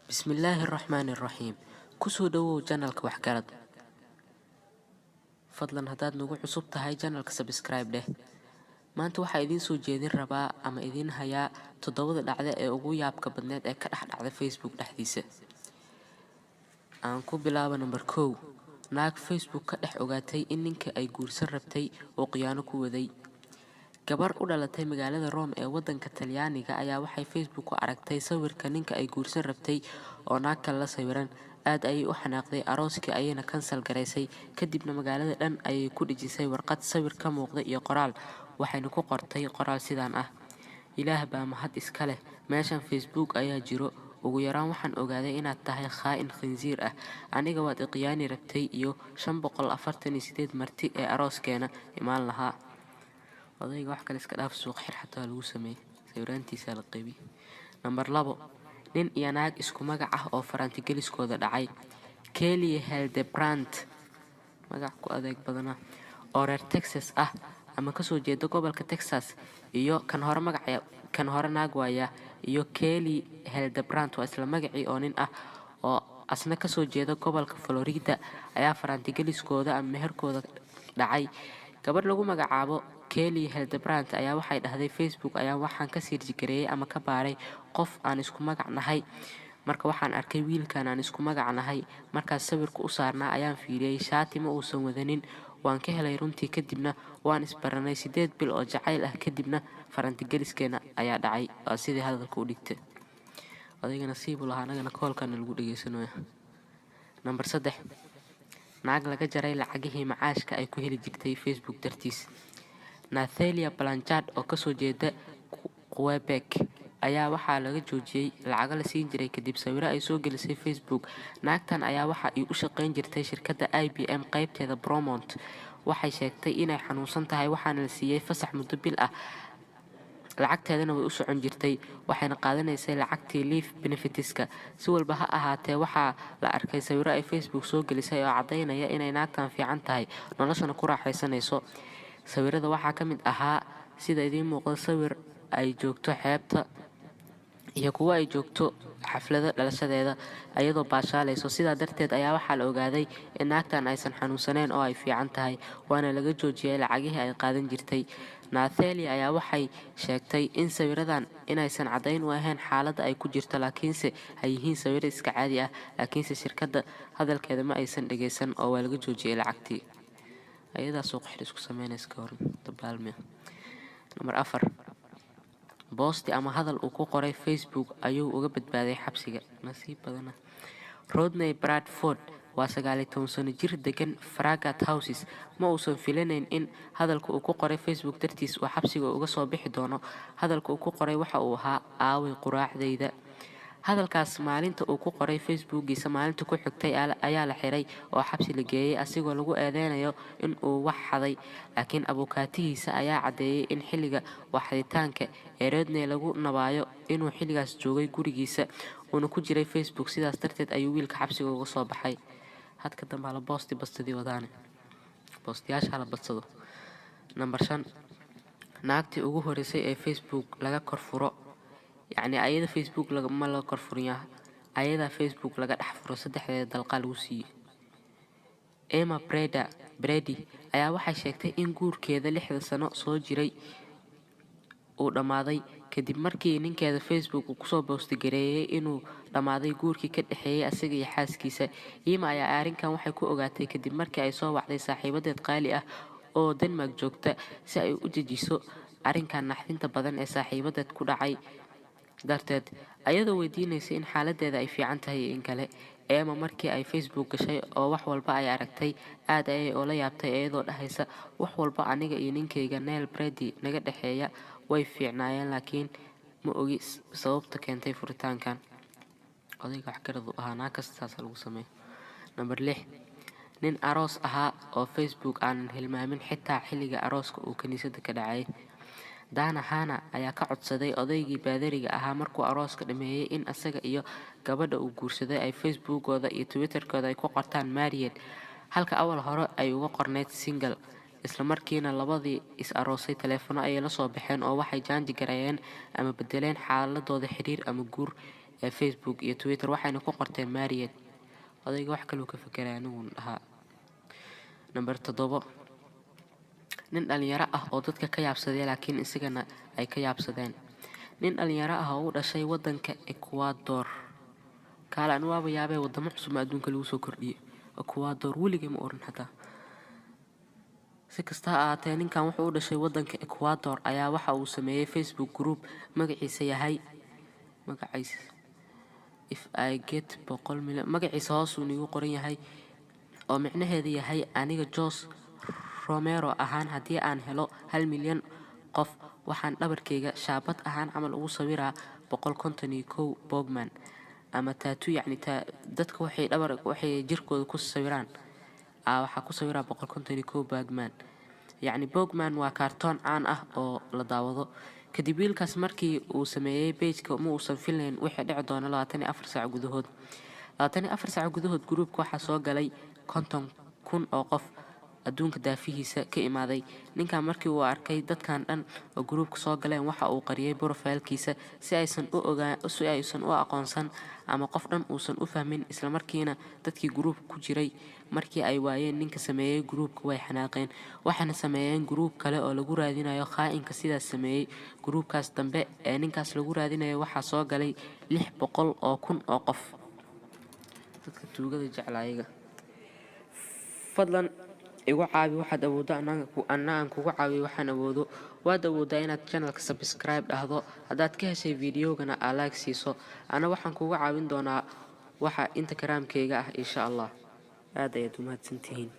Bismillaahi Raxmaani Raxiim. Kusoo dhawow channelka Waxgarad. Fadlan haddaad nagu cusub tahay channelka, subscribe dheh. Maanta waxaa idiin soo jeedin rabaa ama idiin hayaa toddobada dhacdo ee ugu yaabka badneed ee ka dhex dhacda Facebook dhexdiisa. Aan ku bilaabo number 1: naag Facebook ka dhex ogaatay in ninka ay guursan rabtay uu khiyaano ku waday. Gabar u dhalatay magaalada Rome ee wadanka Talyaaniga ayaa waxay Facebook ku aragtay sawirka ninka ay guursan rabtay oo naag kale la sawiran. Aad ayay u xanaaqday, arooskii ayayna cancel garaysay. Kadibna magaalada dhan ayay ku dhejisay warqad sawir ka muuqda iyo qoraal, waxayna ku qortay qoraal sidaan ah: "Ilaah baa mahad iska leh, meeshan Facebook ayaa jiro. Ugu yaraan waxaan ogaaday inaad tahay khaa'in khinsiir ah. Aniga waad i khiyaani rabtay iyo 548 marti ee arooskeena imaan lahaa." Odayga wax kale iska dhaaf, suuq xir xataa lagu sameeyey, sawiraantiisaa la qaybiyey. Number 2: nin iyo naag isku magac ah oo farantigeliskooda dhacay. Kelly Heldebrand, magac ku adeeg badana, oo reer Texas ah ama kasoo jeeda gobolka Texas, iyo kan hore magaca kan hore naag waaya, iyo Kelly Heldebrand waa isla magacii oo nin ah oo asna kasoo jeeda gobolka Florida, ayaa farantigeliskooda ama meherkooda dhacay. Gabadh lagu magacaabo Kelly Heldebrand ayaa waxay dhahday: "Facebook ayaa waxaan ka search gareeyay ama ka baaray qof aan isku magac nahay. Marka waxaan arkay wiilkan aan isku magac nahay. Markaas sawirka u saarnaa ayaan fiiriyey, shaati ma uusan wadanin. Waan ka helay runtii. Kadibna waan isbaranay. 8 bil oo jacayl ah kadibna farantigeliskeena ayaa dhacay." Waa sidii hadalka u dhigtay. Odayga nasiibu lahaa, anagana koolkana lagu dhegeysanaya. Number 3: naag laga jaray lacagihii macaashka ay ku heli jirtay Facebook dartiis. Nathelia Blanchard oo kasoo jeeda Quebec ayaa waxaa laga joojiyay lacago la siin jiray kadib sawiro ay soo gelisay Facebook. Naagtan ayaa waxa ay u shaqayn jirtay shirkadda IBM qaybteeda Bromont. Waxay sheegtay inay xanuunsan tahay, waxaana la siiyey fasax muddo bil ah. Lacagteedana way u socon jirtay, waxayna qaadanaysay lacagtii leave benefitska. Si walba ha ahaatee, waxaa la arkay sawiro ay Facebook soo gelisay oo caddaynaya inay naagtan fiican tahay, noloshana ku raaxaysanayso. Sawirada waxaa ka mid ahaa, sida idiin muuqda, sawir ay joogto xeebta iyo kuwo ay joogto xaflada dhalashadeeda iyadoo baashaalayso. Sidaa darteed ayaa waxaa la ogaaday in naagtan aysan xanuunsaneyn oo ay fiican tahay, waana laga joojiyay lacagihii ay qaadan jirtay. Nathelia ayaa waxay sheegtay in sawiradan inaysan caddayn u ahayn xaaladda ay ku jirto, laakiinse ay yihiin sawiro iska caadi ah. Laakiinse shirkadda hadalkeeda ma aysan dhageysan oo waa laga joojiyay lacagtii. Ayadaa suuq xir isku sameynaysa ka waran dabaalmiya. Number 4: post ama hadal uu ku qoray Facebook ayuu uga badbaaday xabsiga. Nasiib badana. Rodney Bradford waa 19 sano jir degan Farragut Houses. Ma uusan filanayn in hadalka uu ku qoray Facebook dartiis uu xabsiga uga soo bixi doono. Hadalka uu ku qoray waxa uu ahaa: "Aaway quraacdayda?" Hadalkaas maalinta uu ku qoray Facebookiisa, maalinta ku xigtay ayaa la xiray oo xabsi la geeyey, asigoo lagu eedeynayo in uu wax xaday. Laakiin abukaatihiisa ayaa caddeeyey in xilliga waxxaditaanka ee Rodney lagu nabaayo inuu xilligaas joogay gurigiisa, uuna ku jiray Facebook. Sidaas darteed ayuu wiilka xabsiga uga soo baxay. Hadka dambe hala posti bastadii wadaane, postiyaasha hala badsado. Number 5: naagtii ugu horeysay ee Facebook laga kor furo. Yacni ayada Facebook ma laga kor furinyaa, ayadaa Facebook laga dhex furo. Saddexdeeda dalqaa lagu siiyey. Emma Breda Brady ayaa waxay sheegtay in guurkeeda 6da sano soo jiray uu dhammaaday kadib markii ninkeeda Facebook uu kusoo post gareeyay inuu dhammaaday guurkii ka dhexeeyay asaga iyo xaaskiisa. Emma ayaa arrinkan waxay ku ogaatay kadib markii ay soo wacday saaxiibadeed qaali ah oo Denmark joogta, si ay u dejiso arrinkan naxdinta badan ee saaxiibadeed ku dhacay darteed, ayadoo weydiinaysa in xaaladeeda ay fiican tahay iyo in kale. Emma markii ay Facebook gashay oo wax walba ay aragtay, aad ayay oola yaabtay, iyadoo dhahaysa: "Wax walba aniga iyo ninkayga Neil Brady naga dhexeeya way fiicnaayeen, laakiin ma ogi sababta keentay furitaankan." Odayga waxgarad u ahaa, naag kasta saasa lagu sameeyo. Number 6: nin aroos ahaa oo Facebook aanan hilmaamin xitaa xilliga arooska uu kiniisadda ka dhacay. Dana Hana ayaa ka codsaday odaygii baadariga ahaa markuu arooska dhameeyey in asaga iyo gabadha uu guursaday ay Facebookooda iyo Twitterkooda ay ku qortaan married, halka awal hore ay uga qorneyd single. Isla markiina labadii is aroosay taleefano ayay la soo baxeen oo waxay change gareeyeen ama bedeleen xaaladooda xiriir ama guur ee ee Facebook iyo Twitter, waxayna ku qorteen "married". Odayga wax kaluu ka fekeray, aniguna dhahaa. Number 7, nin dhalinyaro ah oo dadka ka yaabsaday, laakiin isagana ay ka yaabsadeen. Nin dhalinyaro ah oo u dhashay wadanka Ecuador. Kaale, anu waaba yaabee, wadamo cusub ma adduunka lagu soo kordhiyey? Ecuador weligay ma oran xataa. Si kasta ha ahaatee, ninkan wuxuu u dhashay wadanka Ecuador ayaa waxa uu sameeyey Facebook group magaciisa yahay, magaciisa "If I get 100 million". Magaciisa hoos uu niigu qoran yahay, oo micnaheedu yahay "Aniga Jos Romero ahaan, haddii aan helo 1 milyan qof, waxaan dhabarkayga shaabad ahaan camal ugu sawiraa 151 Bogman ama tattoo". Yacni dadka waxay dhabar, waxay jirkooda ku sawiraan, waxaa ku sawiraa 151 Bogman. Yacni Bogman waa kaartoon caan ah oo la daawado. Kadib wiilkaas markii uu sameeyey pageka, ma uusan filayn wixii dhici doona 24 saac gudahood. 24 saac gudahood groupka waxaa soo galay 50,000 oo qof, adduunka daafihiisa ka imaaday. Ninkan markii uu arkay dadkan dhan oo groupka soo galeen, waxa uu qariyay profilekiisa si aysan u ogaa, si aysan u aqoonsan ama qof dhan uusan u fahmin. Islamarkiina dadkii groupka ku jiray markii ay waayeen ninka sameeyey groupka, way xanaaqeen, waxayna sameeyeen group kale oo lagu raadinayo khaa'inka sidaas sameeyey. Groupkaas dambe ee ninkaas lagu raadinayo waxaa soo galay 600,000 oo qof. Dadka tuugada jecel ayaga. Fadlan igu caawi waxaad awooddo, anna aan kugu caawiyo waxaan awoodo. Waad awooddaa inaad channelka subscribe dhahdo, haddaad ka heshay videogana aa like siiso. Ana waxaan kugu caawin doonaa waxa inta karaamkayga ah, insha Allah. Aad ayaad u mahadsantihiin.